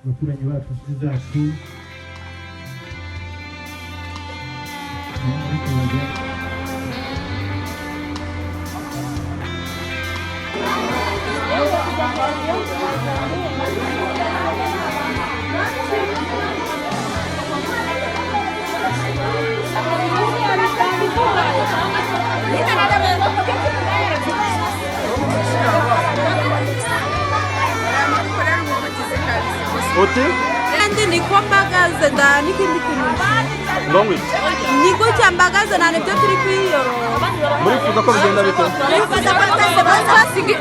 Abaturanyi bacu, inshuti zacu, ariko bajya. Uti? Kandi niko mbagaze nda n'ikindi kintu. Ngo ngwiki? Ni gutya mbagaze nta nibyo turi kwiyorora. Murifuza ko bigenda bite?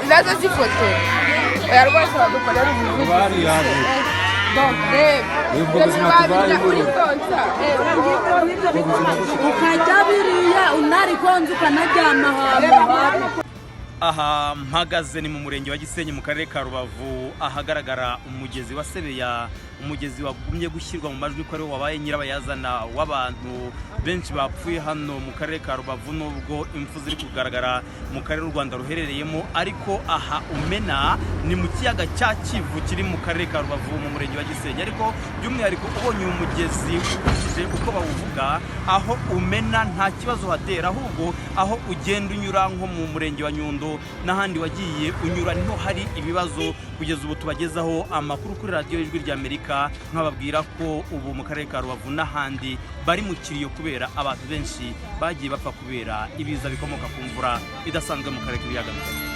Nazo zifotora, oya rwose badukorera ubuvugizi. Ubwo buzima tubayeho. Uri konsa. Ukajya biriya unari konza ukanaryama ahantu habi. Aha mpagaze ni mu murenge wa Gisenyi mu karere ka Rubavu, ahagaragara umugezi wa Sebeya, umugezi wagumye gushyirwa mu majwi ko ariwo wabaye nyirabayazana w'abantu benshi bapfuye hano mu karere ka Rubavu, nubwo impfu ziri kugaragara mu karere u Rwanda ruherereyemo. Ariko aha umena ni mu kiyaga cya Kivu kiri mu karere ka Rubavu mu murenge wa Gisenyi. Ariko by'umwihariko ubonye uyu mugezi, ukurikije uko bawuvuga, aho umena nta kibazo hatera, ahubwo aho ugenda unyura nko mu murenge wa Nyundo n'ahandi wagiye unyura niho hari ibibazo. Kugeza ubu tubagezaho amakuru kuri Radiyo Ijwi ry'Amerika, nkababwira ko ubu mu karere ka Rubavu n'ahandi bari mu kiriyo kubera abantu benshi bagiye bapfa kubera ibiza bikomoka ku mvura idasanzwe mu karere k'ibiyaga bigari.